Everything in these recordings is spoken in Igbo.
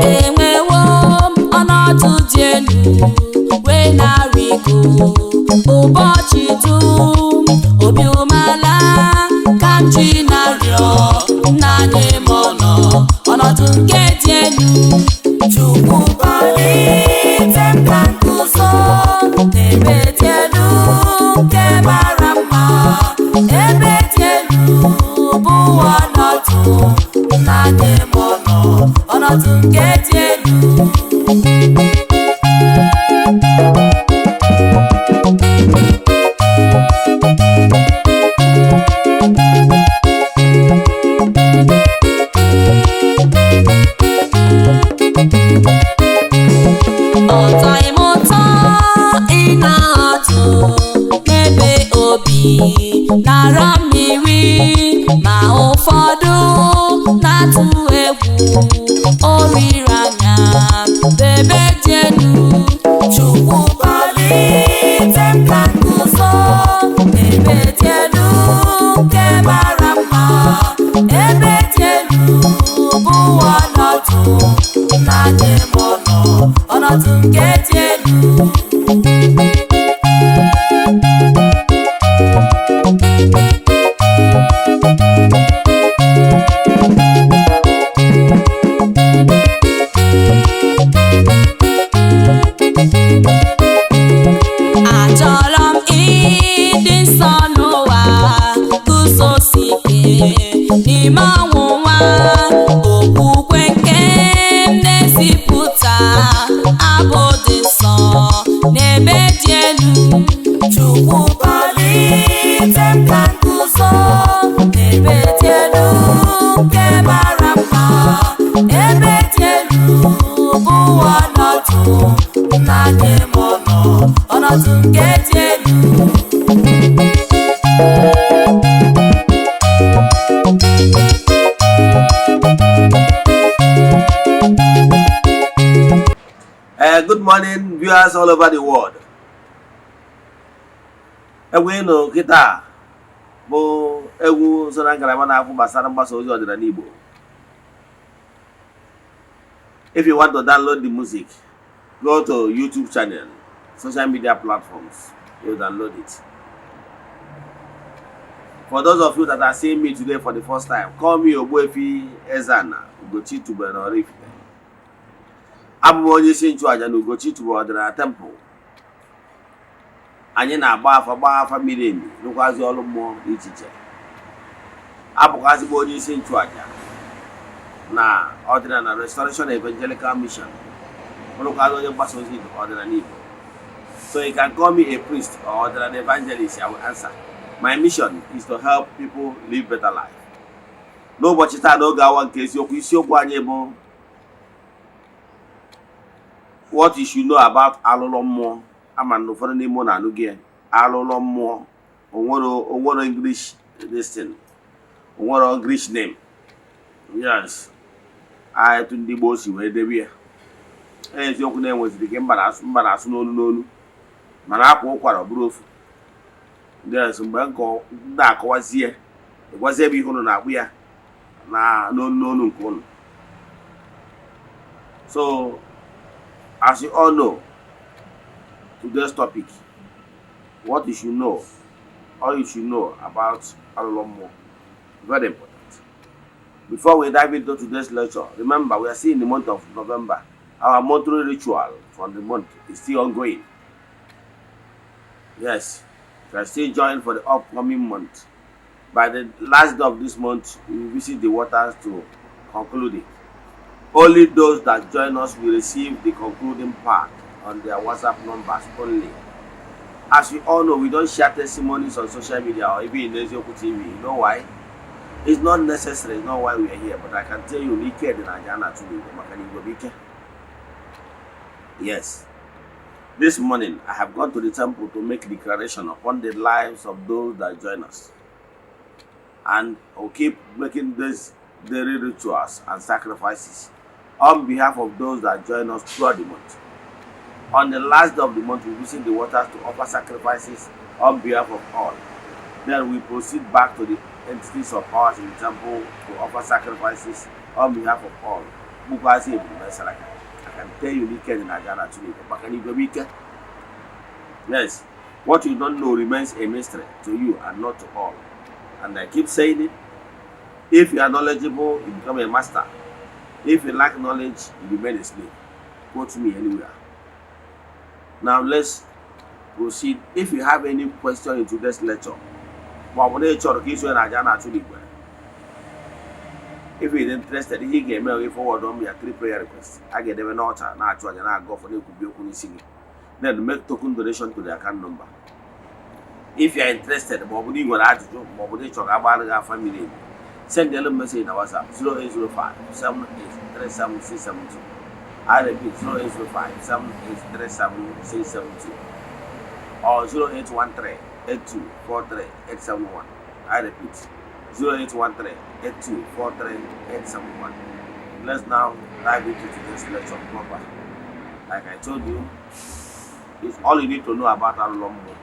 Enwewo m ọnọdụ dị elu wee na-arịgo ụbọchị dum, obi umeala ka m ji na-arịọ nna nye m ọnọdụ nke dị elu. Chukwu kwalite m ka m guzo n'ebe dị elu nke mara mma, ebe dị elu bụ ọnọdụ nna nye m ọnọdụ nke dị elu. Ọtọghị m ụtọ ị na-atụ n'ebe obi nara mmiri, ma ụfọdụ na-atụ egwu oriri anya ebe dị elu. Chukwu kwalite m ka m guzo n'ebe dị elu nke mara mma, ebe dị elu bụ ọnọdụ nna nye m ọnọdụ nke dị elu. Achọrọ m ịdị nsọ n'ụwa, guzosi ike n'ime ọnwụnwa, okwukwe nke m na-ezipụta abụ dị nsọ n'ebe dị elu. Chukwu kwalite m ka m guzo n'ebe dị elu nke mara mma, ebe dị elu bụ ọnọdụ nna nye m ọnọdụ nke dị elu. Good morning, viewers all over the world. Egwu ịnụ kịta bụ egwu so na ngalaba na-akwụ gbasara mgbasa ozi ọdịnala Igbo. If you want to download the music, go to YouTube channel, social media platforms, you download it. For those of you that are seeing me today for the first time, call me Ogbuefi Ezana Ugochi Tubelu Oraifite. Abụ m onye isi nchụaja na Ugochi Tubelu Ọdịnala Temple. Anyị na-agba afa, gbaa afa miri emi, rụkwazi ọrụ mmụọ dị iche iche. Abụkwazị m onye isi nchụaja na Ọdịnala Restoration Evangelical Mission, bụrụkwazị onye mgbasa ozi ọdịnala Igbo. So you can call me a priest or ọdịnala evangelist, I will answer. My mission is to help people live better life. N'ụbọchị taa, n'oge awa nke eziokwu, isiokwu anyị bụ what you should know about alụlọ mmụọ. Ama na ụfọdụ n'ime ụnụ anụ gị alụlọ mmụọ, onwero English this thing, onwero English name. Yes, etu ndị gboo si wee debe ya. Eziokwu na-enweziri ike mba na-asụ, mba na-asụ n'olu n'olu, mana akwa ụkwara ọ bụrụ ofu. Yes, mgbe nkọ ndị akọwazie gwazie ebe ihe unu na-akpụ ya na n'olu n'olu nke unu. So as you all know, today's topic, what you should know, all you should know about alụlọ mmụọ. Very important. Before we dive into today's lecture, remember we are still in the month of November. Our monthly ritual for the month is still ongoing. Yes, you can still join for the upcoming month. By the last day of this month, we will visit the waters to conclude it. Only those that join us will receive the concluding part on their WhatsApp numbers only. As we all know, we don't share testimonies on social media or even in Eziokwu TV. You know why? It's not necessary. It's not why we are here. But I can tell you, n'ike dị na aja a na-achụ n'igwe, maka na igwe bụ ike. Yes. This morning, I have gone to the temple to make declaration upon the lives of those that join us. And I'll keep making these daily rituals and sacrifices on behalf of those that join us throughout the month. On the last day of the month, we visit the waters to offer sacrifices on behalf of all. Then we proceed back to the entities of powers in the temple to offer sacrifices on behalf of all. Gbukwazi ebube saraka. I can tell you n'ike dị na aja na-achụ n'igwe, maka na igwe bụ ike. Yes, what you don't know remains a mystery to you and not to all. And I keep saying it: if you are knowledgeable, you become a master. If you lack knowledge, you remain a slave. Quote me anywhere. Now let's proceed. If you have any question in today's lecture, ma ọ bụ na ị chọrọ ka i sonye na aja na-achụ n'igwe, if you're interested, ihe ị ga-eme bụ forward on ya three prayer requests a ga-edebe n'ọta, na-achụ aja, na-aga ọfọ, na-ekwubi okwu n'isi gị, then make token donation to the account number. If you are interested, ma ọ bụ na ị nwere ajụjụ, ma ọ bụ na ị chọrọ ka agbara gị afa miri emi, send a message na WhatsApp 0805 7837672. I repeat, 0805 7837672 or 0813 8243 871. I repeat, 0813 8243 871. Let's now dive into today's lecture proper. Like I told you, it's all you need to know about alụlọ mmụọ.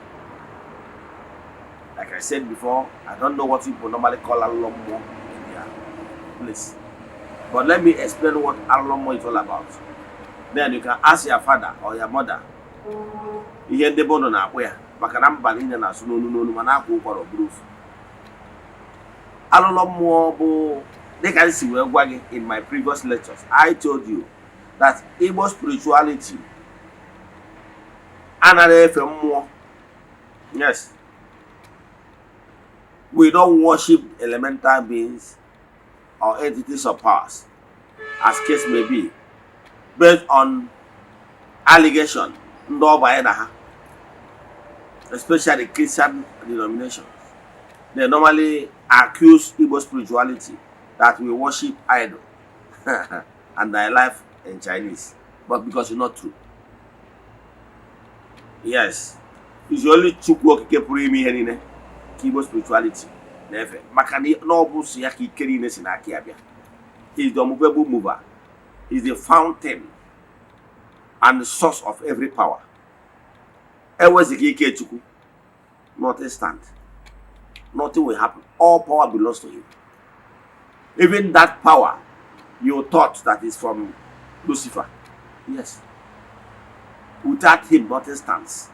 Like I said before, I don't know what people normally call alụlọ mmụọ in their place. But let me explain what alụlọ mmụọ is all about. Then you can ask your father or your mother ihe ndị be unu na-akpụ ya, maka na mba niile na-asụ n'onu n'onu, mana akwa ụkwara ọ bụrụ ofu. Alụlọ mmụọ bụ, dịka m si wee gwa gị in my previous lectures, I told you that Igbo spirituality anaghị efe mmụọ. Yes, we don't worship elemental beings or entities of powers, as case may be, based on allegation ndị ọba anyị na ha, especially Christian denominations. They normally accuse Igbo spirituality that we worship idol and their life in Chinese, but because it's not true. Yes, it's only Chukwu Okike pụrụ ime ihe niile ka Igbo spirituality na-efe, maka na ọ bụ so ya ka ike niile si n'aka ya bịa. He is the unmovable mover. He is the fountain and the source of every power. Eweziga ike Chukwu, nothing stand, nothing will happen. All power belongs to him. Even that power you thought that is from Lucifer, yes, without him nothing stands.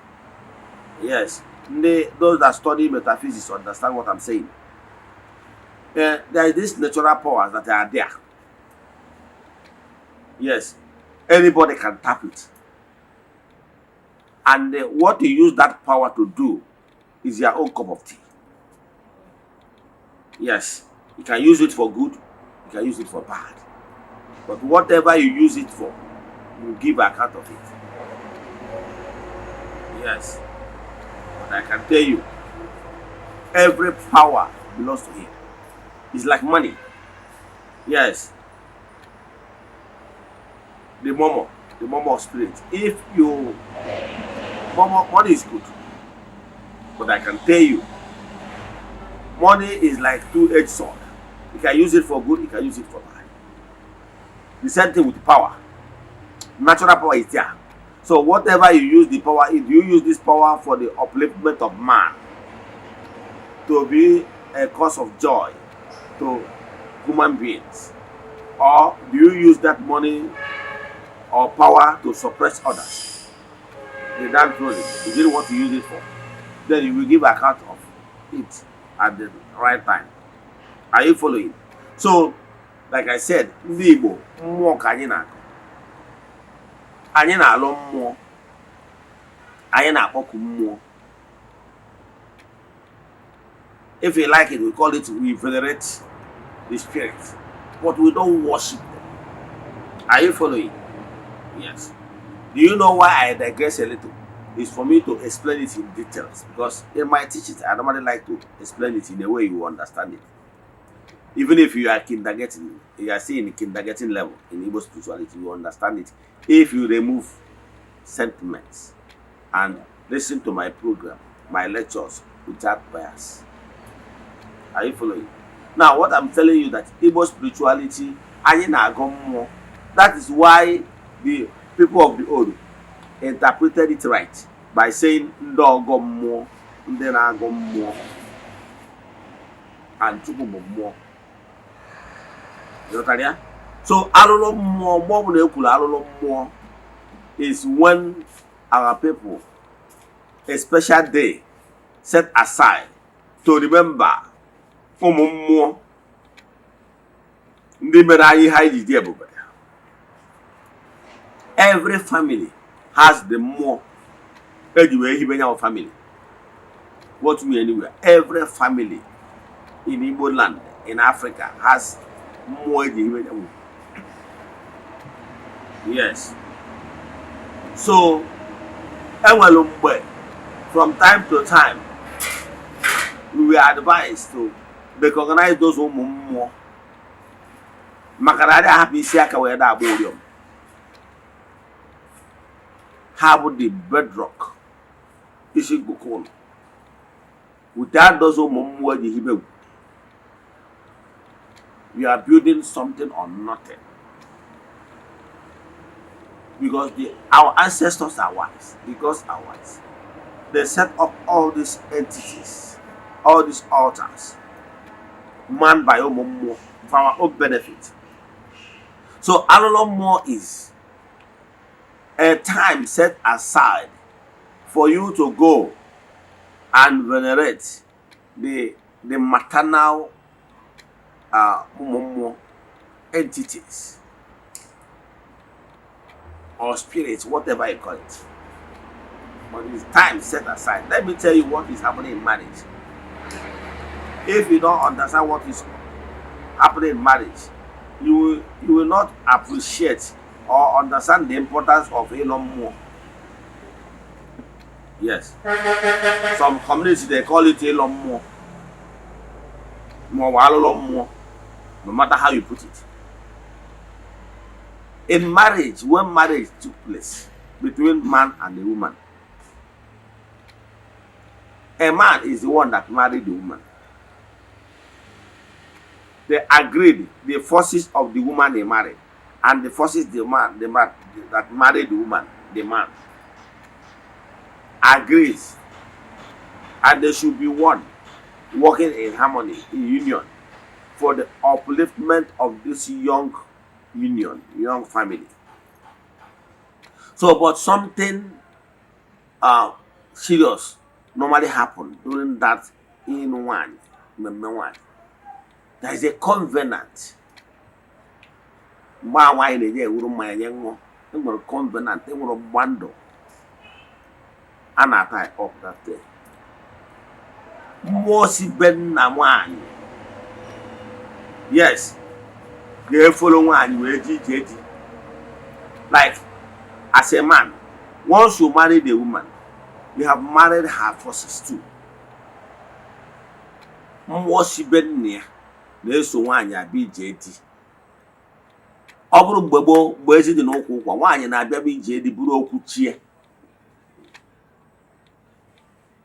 Yes, ndị those that study metaphysics understand what I'm saying. There is this natural powers that are there. Yes, anybody can tap it, and what you use that power to do is your own cup of tea. Yes, you can use it for good, you can use it for bad, but whatever you use it for, you give account of it. Yes, but I can tell you, every power belongs to him. It's like money. Yes, the momo of spirit. If you momo, money is good, but I can tell you, money is like two-edged sword. You can use it for good, you can use it for bad. The same thing with power. Natural power is there. So whatever you use the power, if you use this power for the upliftment of man, to be a cause of joy to human beings, or do you use that money or power to suppress others, the downtrodden? Is it what you use it for? Then you will give account of it at the right time. Are you following? So, like I said, ndị Igbo, mmụọ ka anyị na-akụ, anyị na-alụ mmụọ, anyị na-akpọku mmụọ. If you like it, we call it we venerate the spirit, but we don't worship them. Are you following? Yes. Do you know why I digress a little? It's for me to explain it in details, because in my teachings I normally like to explain it in a way you understand it. Even if you are kindergarten, you are still in kindergarten level in Igbo spirituality, you understand it if you remove sentiments and listen to my program, my lectures, without bias. Are you following? Now, what I'm telling you, that Igbo spirituality, anyị na-agọ mmụọ. That is why the people of the old interpreted it right by saying ndị ọgọ mmụọ, ndị na-agọ mmụọ, and Chukwu bụ mmụọ. Ịghọtara ya? So alụlụ mmụọ, mgbe ọbụla e kwuru alụlụ mmụọ, is when our people, a special day set aside to remember ụmụ mmụọ ndị mere anyị ihe anyị ji dị ebube. Every family has the mmụọ eji wee hibe nyawo family. What me anywhere, every family in Igbo land, in Africa, has mmụọ eji hibe nyawo. Yes, so enwere mgbe, from time to time, we were advised to recognize those ụmụ mmụọ, maka na adị ahapụ isi aka wee na-agba ụrịọm. Ha bụ the bedrock, isi ngụkọ ụlọ. Without those ụmụ mmụọ eji hibe, we are building something on nothing, because our ancestors are wise. The gods are wise. They set up all these entities, all these altars manned by ụmụ mmụọ for our own benefit. So alụlụ mmụọ is a time set aside for you to go and venerate the maternal ụmụ mmụọ entities or spirits, whatever you call it. But it's time set aside. Let me tell you what is happening in marriage. If you don't understand what is happening in marriage, you will not appreciate or understand the importance of ịlọ mmụọ. Yes. Some communities, they call it ịlọ mmụọ. Ma ọ bụ alụlọ mmụọ, no matter how you put it. In marriage, when marriage took place between man and a woman, a man is the one that married the woman. They agreed, the forces of the woman they married and the forces the man that married the woman, the man agrees, and they should be one, working in harmony, in union, for the upliftment of this young union, young family. So, but something serious normally happen during that in one mmemme nwanyị. There is a covenant. Mgbe a nwaanyị na-enye ewuru mmanya nye ṅụọ, enwere covenant, enwere ọgbụgba ndụ a na-ata up that day. Mmụọ si be nna nwaanyị, yes, ga-efolo nwaanyị wee ji ije di. Like, as a man, once you marry the woman, you have married her forces too. Mmụọ si be nna ya na-eso nwaanyị abịa ije di. Ọ bụrụ mgbe gboo, mgbe ezi dị n'ụkwụ ụkwa, nwaanyị na-abịa bụ ije di bụrụ okwu chie.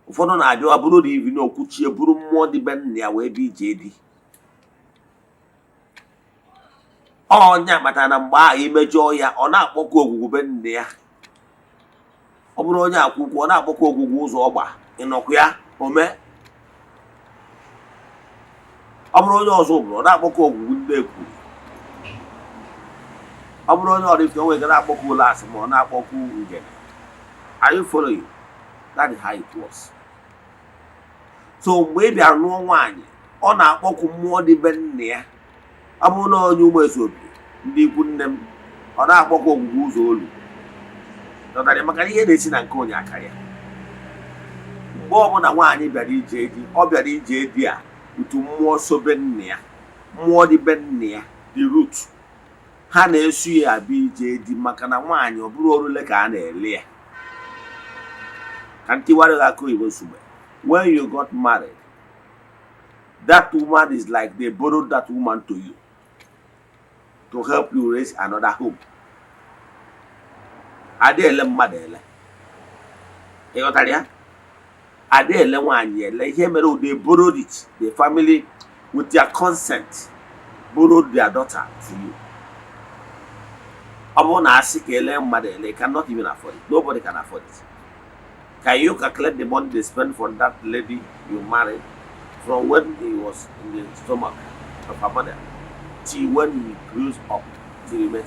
Ụfọdụ na-abịa bụrụ na ivi na okwu chie, bụrụ mmụọ dị be nna ya wee bịa ije di. Ọnya kpatara na mgbe ahụ imejọọ ya, ọ na-akpọkọ ogwugwu be nna ya. Ọ bụrụ onye akwụkwọ, ọ na-akpọkọ ogwugwu ụzọ ọgba ịnọkwa ya ome. Ọ bụrụ onye ọzọ bụrụ, ọ na-akpọkọ ogwugwu ndị ekwuru. Ọ bụrụ onye Oraifite, o nwere ike na-akpọkọ ụlọ asị ma ọ na-akpọkọ ngene. Are you following? That is how it was. So mgbe ị bịara nụọ nwaanyị, ọ na-akpọkụ mmụọ dị be nna ya. Ọ bụrụ na onye ụmụ obi, ndị ikwu nne m, ọ na-akpọkọ ogwugwu ụzọ olu dọtara, maka na ihe na-esi na nke onye aka ya. Mgbe ọbụla nwaanyị bịara ije di, ọ bịara ije di a utu mmụọ sobe nna ya, mmụọ dị be nna ya, the root, ha na-esu ya abịa ije di, maka na nwaanyị, ọ bụrụ orule ka a na-ele ya. Ka ntiwara gị aka oyibo nsogbe, when you got married, that woman is like they borrowed that woman to you to help you raise another home. Ada ele mmadụ ele, ị ghọtara ya? Ada ele nwaanyị ele. Ihe mere, they borrowed it, the family with their consent borrowed their daughter to you. Ọ bụrụ na asị ka ele mmadụ ele, you cannot even afford it. Nobody can afford it. Can you calculate the money they spend for that lady you married from when he was in the stomach of her mother till when he grows up? Till you met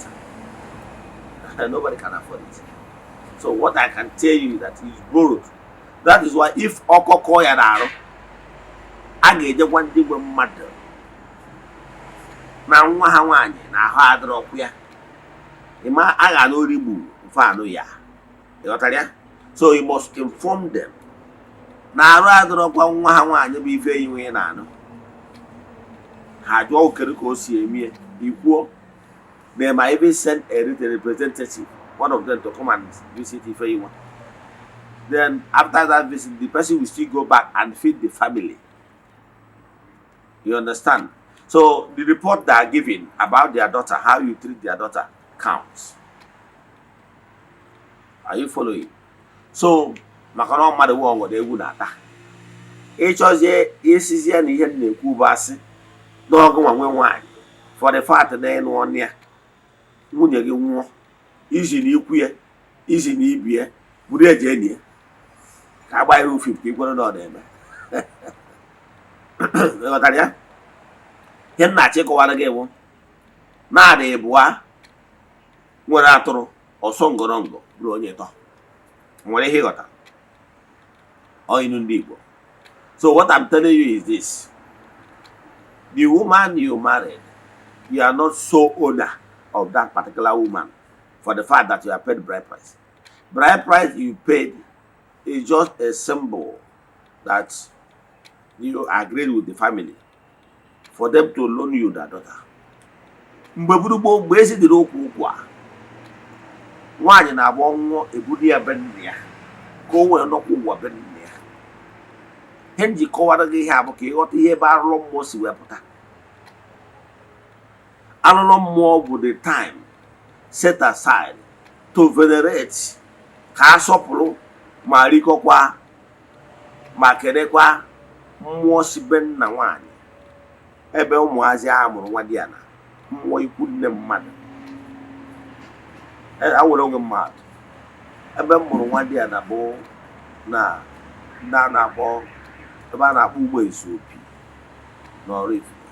her. Nobody can afford it. So what I can tell you is that is borrowed. That is why if ọkọkọ ya na-arụ, a ga-ejekwa ndị nwe mmadụ na nwa ha nwaanyị na ahụ adịrọkwu ya. Ịma a ga n'ori gburu mfe anụ ya. Ịghọtara ya? So you must inform them na arụ adịrọkwa nwa ha nwaanyị bụ ife enyi nwunye na-anụ. Ha jụọ okere ka o si eme, ikwuo. They might even send a written representative, one of them, to come and visit Ifeyinwa. Then after that visit, the person will still go back and feed the family. You understand? So the report they are giving about their daughter, how you treat their daughter, counts. Are you following? So maka na mmadụ nwe ọnwere egwu na-ata, ịchọzie isizie na ihe m na-ekwu bụ asị n'ọgụ nwa nwe nwaanyị, for the fact na ịnụ ọnụ ya, nwunye gị nwụọ, izi na ikwu ya, izi na ibi ya, buru eje enyi ya ka agba ya ofim ka ikwere na ọ na-eme. Ịghọtara ya? Ihe m na-achọ ịkọwara gị bụ naanị ịbụa nwere atụrụ ọsọ ngọrọngọ bụrụ onye ịtọ nwere ihe ịghọtara ọ inu ndị Igbo. So what I'm telling you is this: the woman you married, you are not sole owner of that particular woman for the fact that you have paid bride price. Bride price you paid is just a symbol that you agreed with the family for them to loan you their daughter. Mgbe gburugburu, mgbe ezi dịrị okwu ụkwụ a, nwaanyị na-agba ọnwụọ eburu ya be nna ya ka o wee nọkwa ụwa be nna ya. Ihe m ji kọwara gị ihe a bụ ka ịghọta ihe ebe arụrụ mmụọ si wee pụta. Arụrụ mmụọ bụ the time set aside to venerate, ka a sọpụrụ ma rikọkwa ma kelekwa mmụọ si be nna nwaanyị, ebe ụmụazị a mụrụ nwa dị ya na mmụọ ikwu nne mmadụ. A nwere onwe mmadụ ebe m mụrụ nwa dị ya na bụ na ndị a na-akpọ ebe a na-akpọ Ugbo Ezu Opi n'ọrụ Ifite.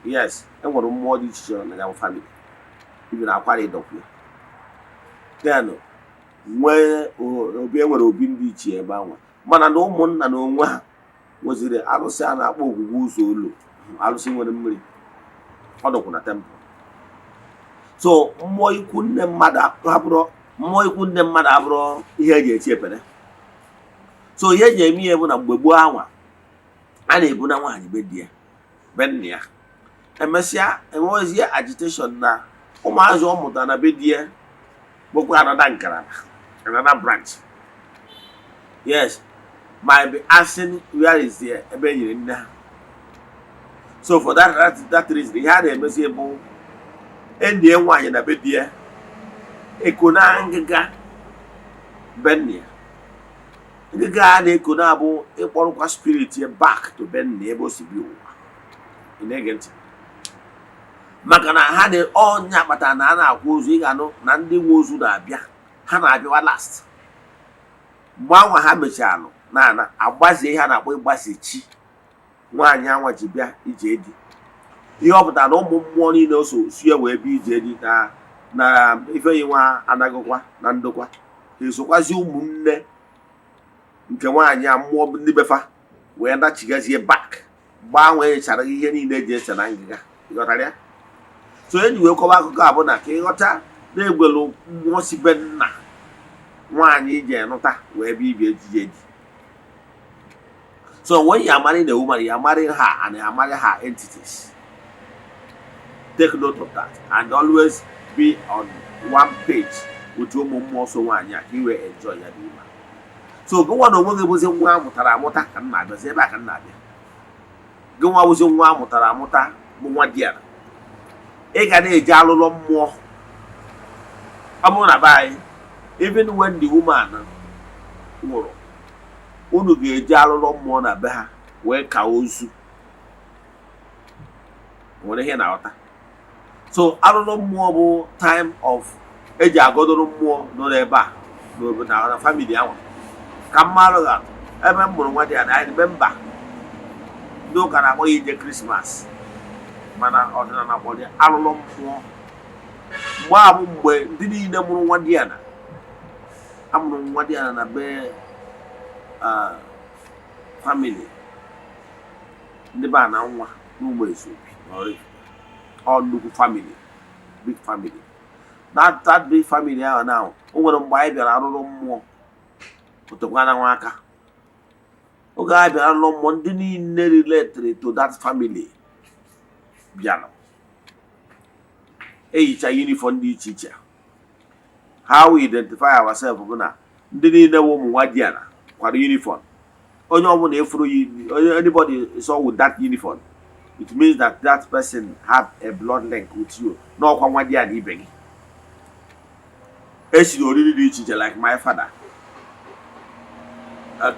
Yes, e nwere mmụọ dị iche iche na ya bụ family, ibi na akwara ịdọkwu ya. Then nwee obi, e nwere obi ndị ichie ebe anwa, mana na ụmụnna na onwe ha nweziri arụsị a na-akpọ Ogwugwu Ụzọ Olu, arụsị nwere mmiri ọ dọkwu na temple. So mmụọ ikwu nne mmadụ abụrụ, mmụọ ikwu nne mmadụ abụrụ ihe eji eti epere. So ihe eji eme ihe bụ na mgbe gboo anwa, a na-ebu na nwaanyị be di ya, be nna ya. Emesịa, enwezie agitation na ụmụazị ọ mụtara na be di ya bụkwa another ngalaba, another branch, yes, might be asking where is there ebe e nyere nne ha. So for that reason, ihe a na-emezi bụ enyi ya nwaanyị na be di ya eko na ngịga be nna ya. Ngịga a na-eko na abụ ịkpọrọkwa spirit ya back to be nna ya ebe o si bi ụwa. Ị na-ege ntị? Maka na ha na ọnya kpatara na a na-akwa ozu, ị ga-anụ na ndị nwe ozu na-abịa, ha na-abịawa last. Mgbe anwa ha mechalụ na ana agbazie ihe a na-akpọ ịgbaze chi nwaanyị anwa ji bịa ije di. Ihe ọ pụtara na ụmụ mmụọ niile o so sie wee bịa ije di na na ifeyi nwa anagụkwa na ndokwa, ha esokwazi ụmụnne nke nwaanyị a, mmụọ ndị befa, wee nachigazie back gbanwee chara ihe niile eji ese na ngịga. Ịghọtara ya? So eji wee kọwa akụkọ a bụ na ka ịghọta na-egwelu mmụọ si be nna nwaanyị iji enụta wee bịa ibi ejije di. So when you are marrying a woman, you are marrying her and you are marrying her entities. Take note of that and always be on one page with ụmụ mmụọ so nwaanyị a ka ị wee enjoy ya dị woman. So gị nwa na onwe gị bụzi nwa amụtara amụta, ka m na-abịazi ebe a, ka m na-abịa. Gị nwa bụzi nwa amụtara amụta bụ nwa di ya, ị ga na-eji alụlọ mmụọ. Ọ bụrụ na be anyị, even when the woman nwụrụ, unu ga-eji alụlọ mmụọ na be ha wee ka ozu nwere ihe na-aghọta. So alụlọ mmụọ bụ time of eji agọdoro mmụọ nọ n'ebe a n'obodo na family ahụ. Ka mmadụ ga ebe m mụrụ nwa dị ya na anyị remember, ndị ụka na-akpọ ya ije Christmas. Mana ọdịnala kpọrọ ya alụlụ mmụọ. Mgbe a bụ mgbe ndị niile mụrụ nwa diana, amụrụ nwa diana na be family ndị be a na nwa n'ụmụ Ezeobi na Oraifite. Ọ nnukwu family, big family. That big family ahụ now, o nwere mgbe anyị bịara arụrụ mmụọ otekwana nwa aka. Oge anyị bịara arụrụ mmụọ, ndị niile related to that family bịara eyicha uniform dị iche iche. How we identify ourselves bụ na ndị niile wụ ụmụ nwa diana kwara uniform. Onye ọbụla efuru onye, anybody saw with that uniform, it means that that person have a blood link with you, n'ọkwa nwa diana ibe gị. Esiri oriri dị iche iche, like my father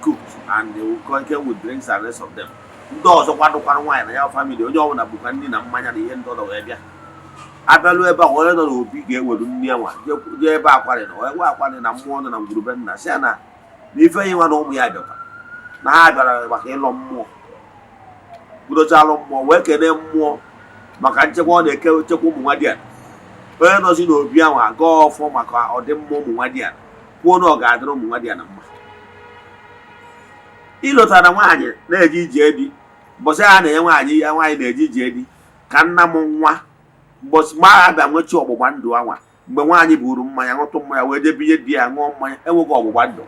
cooked and they will come with drinks and rest of them. Ndị ọzọ kwadụkwara nwaanyị na ya family, onye ọbụla bụkwa nri na mmanya na ihe ndị ọzọ wee bịa. Abịalụ ebe a, onye nọ n'obi ga-eweru nri anwa jee ebe akwarị na onye gwa akwarị na mmụọ nọ na ngwurube nna, si ya na ife yi nwa na ụmụ ya bịakwa, na ha bịara maka ịlọ mmụọ, bidochalụ mmụọ wee kelee mmụọ maka nchekwa ọ na-eke chekwa ụmụ nwa diana. Onye nọzi n'obi ahụ aga ọfọ maka ọdịmma ụmụ nwa diana, kwuo na ọ ga-adịrị ụmụ nwa diana mma. Ịlọtara nwaanyị na-eje ije di, mbọsị a na-enye nwaanyị ya, nwaanyị na-eje ije di ka nna m nwa, mbọsị mgbe agha bịa nwechi ọgbụgba ndụ anwa, mgbe nwaanyị buru mmanya, ṅụtụ mmanya, wee jee binye di ya ṅụọ mmanya, enweghị ọgbụgba ndụ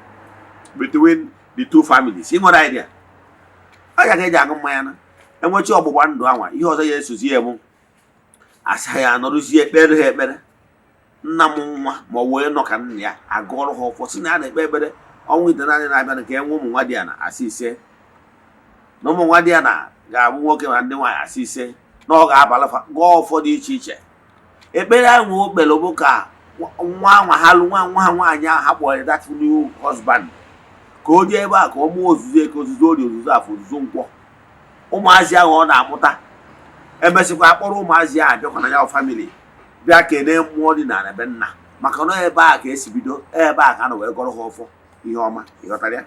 between the two families. Ị nwere idea ọ ya ka eji aṅụ mmanya na enwechi ọgbụgba ndụ anwa. Ihe ọzọ ya esozi ya bụ asa ya anọrụzie ekpere ha ekpere nna m nwa, ma ọ wee nọ ka nna ya agụọrọ ha ọfọ, si na ya na-ekpe ekpere ọnwa itenaanị na-abịa ka enwe ụmụ nwa dị ya na asị ise, na ụmụ nwa dị ya na ga-abụ nwoke ma ndị nwaanyị, asị ise, na ọ ga-abalị fa gụọ ọfọ dị iche iche. Ekpere ahụ o kpere bụ ka nwa anwa ha lụ nwa nwa ha nwaanyị ahụ ha kpọrọ that new husband, ka o jee ebe a ka ọ mụọ ozuzo eke, ozuzo orie, ozuzo afọ, ozuzo nkwọ, ụmụazị ahụ ọ na-amụta. Emesịkwa akpọrọ ụmụazị ahụ abịakwa na ya family, bịa kelee mmụọ dị na be nna, maka na ebe a ka esi bido, ebe a ka a na wee gọrọ ha ọfọ ihe ọma. Ịghọtara ya?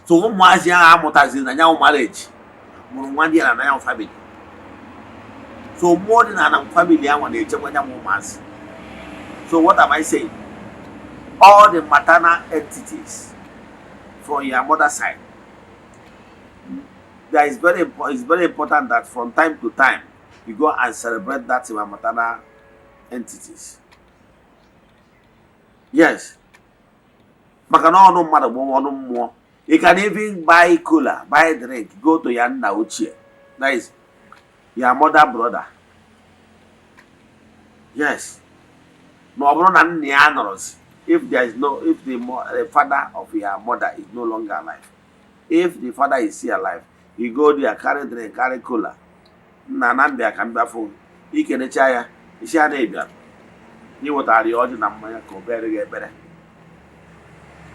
So ụmụazị ahụ amụtaziri na nyanwụ marriage mụrụ nwa ndị ya na nyanwụ family. So mmụọ dị na family ahụ na-echekwa nyanwụ ụmụazị. So what am I saying? All the maternal entities from your mother side, there is very it's very important that from time to time you go and celebrate that your maternal entities. Yes, maka na ọnụ mmadụ bụ ọnụ mmụọ. You can even buy cola, buy drink, go to ya nna ochie, that is your mother brother. Yes, ma ọ bụrụ na nna ya nọrọzi, if there is no if the father of your mother is no longer alive, if the father is still alive, you go there, carry drink, carry kola, nna na mbịa ka mbịa fụ ikenecha ya, isi a na-ebịa iwetara ya ọjị na mmanya ka o bere gị ekpere.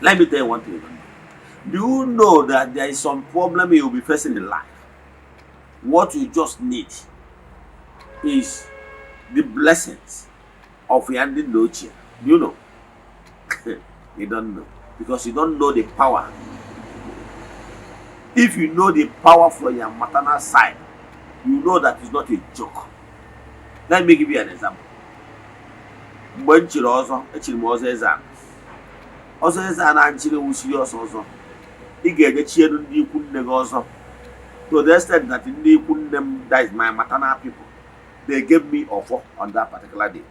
Let me tell you one thing. Do you know that there is some problem you will be facing in life? What you just need is the blessings of your ndị nna ochie. Do you know? You don't know because you don't know the power. If you know the power from your maternal side, you know that it's not a joke. Let me give you an example. Mgbe m chiri ọzọ, echiri m ọzọ eze ana, ọzọ eze ana nchiri wusiri ọsọ ọzọ, ị ga-eje chielu ndị ikwu nne gị ọzọ, to the extent that ndị ikwu nne m, that is my maternal people, they gave me ọfọ on that particular day.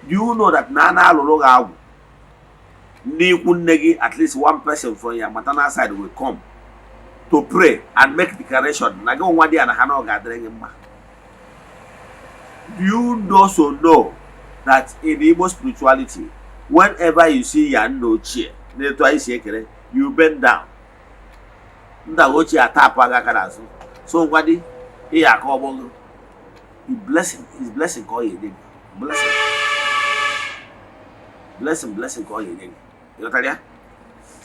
Do you know that na a na-alụrụ gị agwụ, ndị ikwu nne gị, at least one person from your maternal side will come to pray and make declaration na gị nwa dị ya na ha na ọ ga-adịrị gị mma? Do you also know that in Igbo spirituality, whenever you see ya nna ochie na-etu anyị si ekele, you bend down, nna ochie atapụ aka aka n'azụ, so ngwa dị ị ya aka ọgbọ gị, blessing is blessing ka ọ ya enye gị, blessing, blessing, blessing ka ọ ya enye gị. Ịghọtara ya?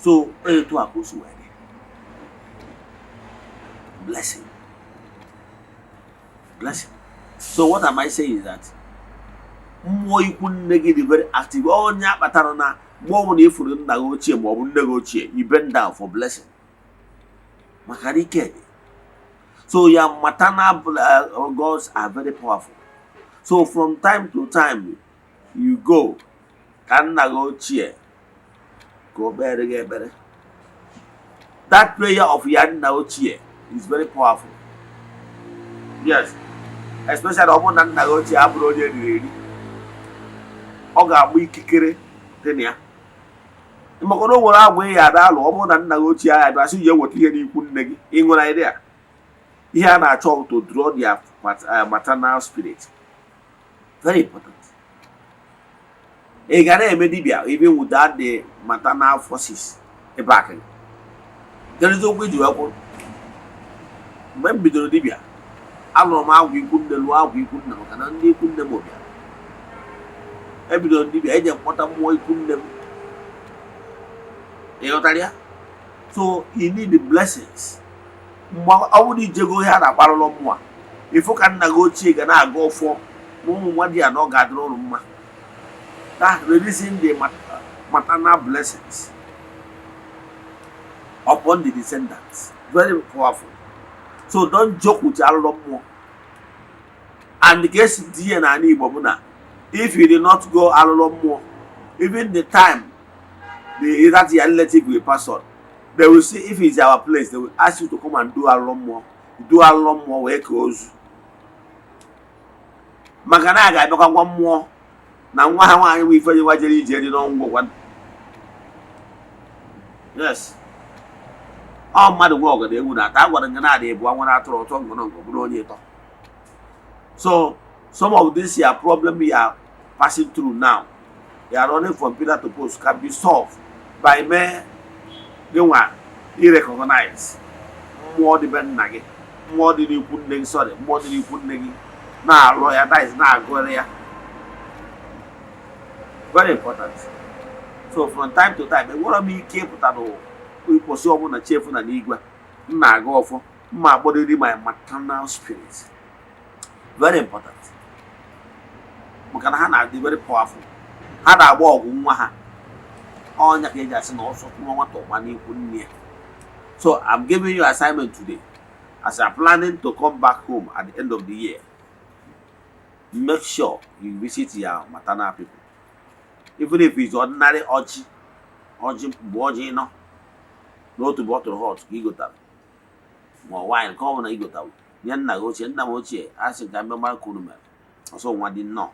So etu a ka o si wee dị, blessing, blessing. So what am I saying is that mmụọ ikwu nne gị dị very active. Onye akpatara na mgbe ọ bụla ifuru nna gị ochie ma ọ bụ nne gị ochie, you bend down for blessing, maka na ike dị. So your maternal gods are very powerful. So from time to time, you go ka nna gị ochie ka o kpere gị ekpere. That prayer of ya nna ochie is very powerful. Yes, especially ọ bụrụ na nna gị ochie abụrụ onye eriri eri, ọ ga-agba ikikere dị na ya, maka na o nwere agwa ị ya ada alụ. Ọ bụrụ na nna gị ochie ahụ bịa sị ya eweta ihe n'ikwu nne gị, ị nwere idea ihe a na-achọ to draw their maternal spirit. Very important. Ị ga na-eme dibịa even without the maternal forces ebe aka gị. Kedụzi okwu iji wee kwụrụ? Mgbe m bidoro dibịa, alụrụ m agwụ ikwu nne, lụọ agwụ ikwu nne, maka na ndị ikwu nne m bịara. Ebidoro m dibịa, eji mkpọta mmụọ ikwu nne m. Ị ghọtara ya? So you need the blessings. Mgbe ọ bụrụ ijego ihe a na-akparụlọ mmụọ, ịfụ ka nna gị ochie ga na-aga ọfọ na ụmụ nwa dị ya na ọ ga-adịrị ụnụ mma. That releasing the maternal blessings upon the descendants, very powerful. So don't joke with alụlọ mmụọ. And ka esi tinye n'ala Igbo bụ na if you did not go alụlọ mmụọ, even the time the that your relative will pass on, they will see if it's our place, they will ask you to come and do alụlọ mmụọ, do alụlọ mmụọ wee kee ozu, maka na a ga-abịakwa ngwa mmụọ na nwa ha nwaanyị bụ ife nwa jere ije dị n'ọnwụ gwa. Yes, ọ mmadụ nwe ọgọdọ ewu na-ata. A gwara nga na-adị ebu nwere atụrụ ụtọ ngọnọngọ bụrụ onye ịtọ. So some of this your problem you are passing through now, you are running from pillar to post, can be solved by mee gị nwa irecognize mmụọ dị be nna gị, mmụọ dị n'ikwu nne gị, sorry, mmụọ dị n'ikwu nne gị, na-alụ ya, that is na-agụrị ya. Very important. So from time to time, enwere m ike ịpụta n'ụbọchị ọbụla chefu na n'igwe m na-aga ọfọ mma akpọrịrị my maternal spirit. Very important, maka na ha na-adị very powerful. Ha na-agba ọgwụ nwa ha ọnya ka eji asị na ọsọ nwa nwata ọgba n'ikwu nne ya. So I'm giving you assignment today. As you are planning to come back home at the end of the year, make sure you visit your maternal people, even if it's ordinary ọjị, ọjị mgbe ọjị nọ n'otu bottle hot ka ị gotara, ma ọ wine ka ọ bụla ị gotara, nye nna gị ochie. Nna m ochie, a sị ka mbe mara ka unu mere ọsọ nwa dị nnọọ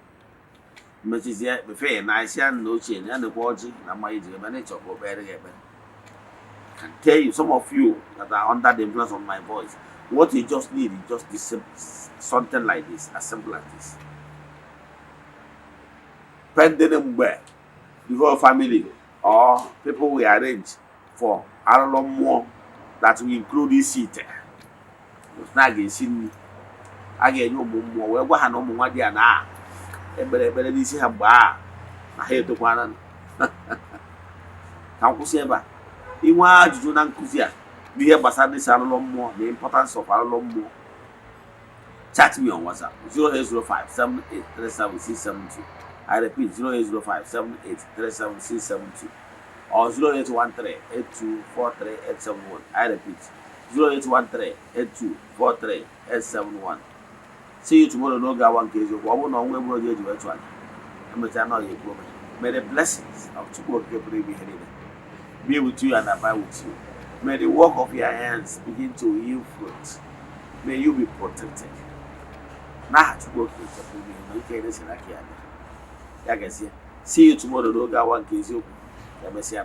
mmechizie befe na isi ya. Nna ochie, na ya nekwa ọjị na mmanya iji ebe na ịchọ ka o kpere gị ekpere. I can tell you, some of you that are under the influence of my voice, what you just need is just this, something like this, as simple as this. Pending mgbe the whole family or people will arrange for arụrụ mmụọ that will include isi ite na a ga-esi nri a ga-enye ụmụ mmụọ, wee gwa ha na ụmụ nwa dị ya na ekpere ekpere n'isi ha mgbe a na ha etokwana. Ka m kwụsị ebe a. Inwe ajụjụ na nkụzi a n'ihe gbasara isi alụlọ mmụọ na importance of alụlọ mmụọ, chat me on WhatsApp 0805 7837672. I repeat, 0805 7837672 or 0813 8243871. I repeat, 0813 8243871. See you tomorrow n'oge awa nke eziokwu. Ọ bụrụ na ọnwa egburu oge eji wee chụ aja, emechaa na ọ ga-ekwu ome. May the blessings of Chukwu Okike pụrụ ime ihe niile be with you and abide with you. May the work of your hands begin to yield fruit. May you be protected. N'aha Chukwu Okike pụrụ ime ihe na ike ere si n'aka ya bịa. Ya gazie. See you tomorrow n'oge awa nke eziokwu. Ya mesịa.